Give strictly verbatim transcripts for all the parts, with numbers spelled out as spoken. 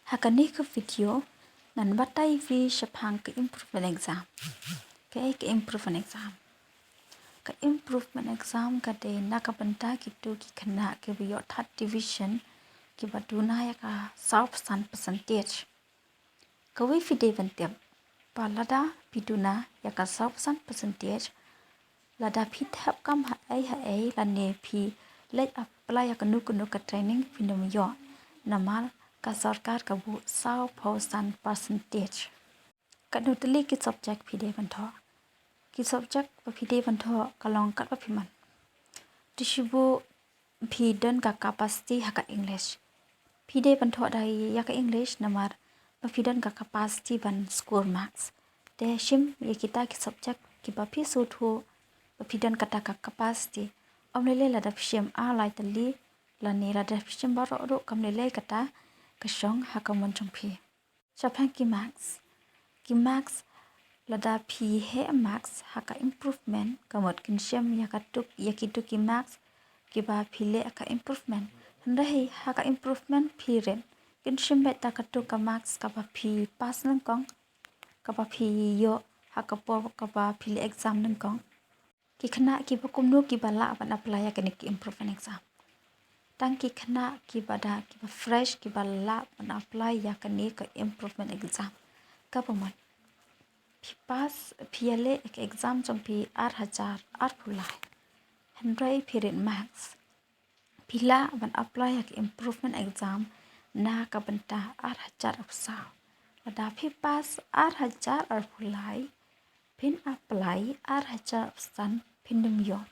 Ha kane ka video ngan batai ïa phi shaphang ka improvement exam. Kaei ka improvement exam? Ka improvement exam ka dei na ka bynta kito ki khynnah kiba ïoh third division kiba duna ïa ka saw phew san percentage. Kawei phi dei ban tip ba lada phi duna ïa ka saw phew san percentage, lada phi thep kam ha ei ha ei lane phi leit apply ïa kano kano ka training phin ym ïoh, namar ka sorkar ka buh saw phew san percentage. Katno tylli ki subject phi dei ban thoh? Ki subject ba phi dei ban thoh ka long katba phi mon. Te shu buh phi don ka capacity ha ka English. Phi dei ban thoh da ïa ka English namar ba phi don ka capacity ban score marks. Te shim ïa kita ki subject kiba phi sngewthuh ba phi don kata ka capacity. Ym lei lei lada phi shim ar lai tylli lane lada phi shim baroh ruh kam lei lei kata ka shong ha ka mon jong phi. Shaphang ki marks. Ki marks, lada phi heh marks ha ka improvement, ka mut kin shim ïa ka tuk, ïa kitu ki marks kiba phi leh ha ka improvement. Hynrei ha ka improvement phi rit, kin shim beit da katu ka marks kaba phi pass nyngkong, kaba phi ïoh ha ka por kaba phi leh exam nyngkong. Ki khynnah kiba kumno kiba lah ban apply ïa kane ka improvement exam? Tang ki khynnah kiba da, kiba fresh, kiba lah ban apply ïa kane ka improvement exam. Kaba mon, phi pass, phi ïaleh ïa ka exam jong phi ar hajar arphew lai. Hynrei phi rit marks, phi lah ban apply ïa ka improvement exam na ka bynta ar hajar arphew saw. Lada phi pass ar hajar arphew lai, phin apply ar hajar arphew san, phin ym ïoh.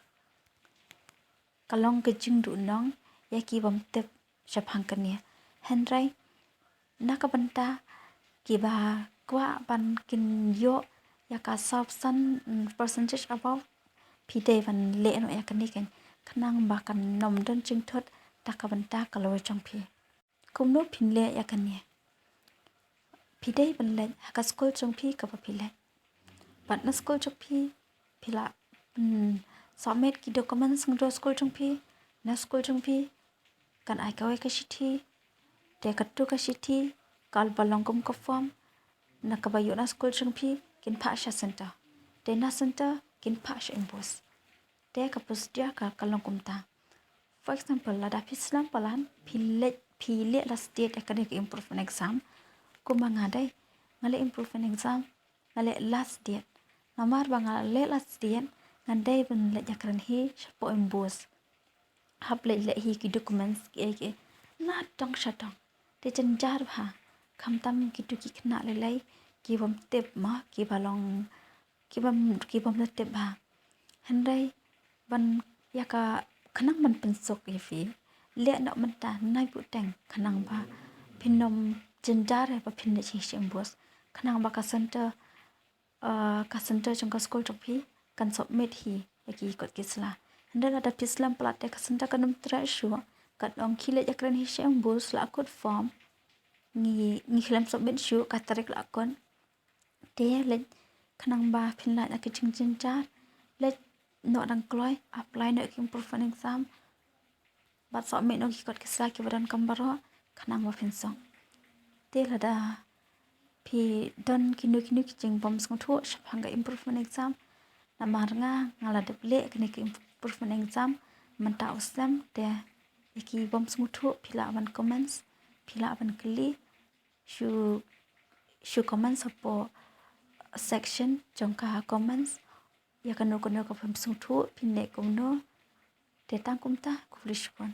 Ka long ka jingduhnong ïa ki bym tip shaphang kane. Hynrei na ka bynta kiba kwah ban kin ïoh ïa ka saw phew san, mm, percentage above, phi dei ban leh noh ïa kane kan, khnang ba kan ym don jingthut da ka bynta ka lawei jong phi. Kumno phin leh ïa kane? Phi dei ban leit ha ka skul jong phi kaba phi leit. Bad na skul jong phi, phi lah, mm, submit ki documents nangto skul jong phi. Na skul jong phi kan ai kawei ka shithi. Te katu ka shithi kaba long kum ka form, na kaba ïoh na skul jong phi kin phah sha center. Te na center kin phah sha EMBOSE. Te ka procedure ka, ka long kumta. For example, lada phi slem palat, phi leh, phi leh last date ïa kane ka improvement exam. Kumba nga dei, nga leh improvement exam, nga leh last date. Namar ba nga leh last date, nga dei ban leit ïakren hi shapoh EMBOSE. Hap leit leh hi ki documents kiei kiei na dong sha dong. Te jynjar bha, khamtam kitu ki khynnah lei lei ki bym tip ma, kiba long, ki bym, ki bym la tip bha. Hynrei ban ïa ka, khnang ban pynsuk ïa phi, leh noh mynta nai buteng khnang ba phin ym jynjar ba phin leit hi sha EMBOSE, khnang ba ka center, uh, ka center jong ka skul jong phi kan submit hi ïa ki kot ki sla. Hynrei lada phi slem palat te ka center kan ym treh shuh, kan ong khie leit ïakren hi sha EMBOSE la kut form, ngi, ngi khlem submit shuh, ka tarik la kut. Te leit, khnang ba phin lah ïa ka jingjynjar, leit noh dang kloi, apply noh ki improvement exam bad submit noh ki kot ki sla kiba donkam baroh, khnang ba phin suk. Te lada phi don kino kino ki jingbym sngewthuh shaphang ka improvement exam, namar nga, nga la dep leh kane ka improvement exam mynta u snem. Te ïa ki bym sngewthuh phi lah ban comments, phi lah ban kylli shu, shu comments hapoh section jong ka comments. Ïa kano kano kaba phim sngewthuh, phin leh kumno. Te tang kumta, khublei shibun.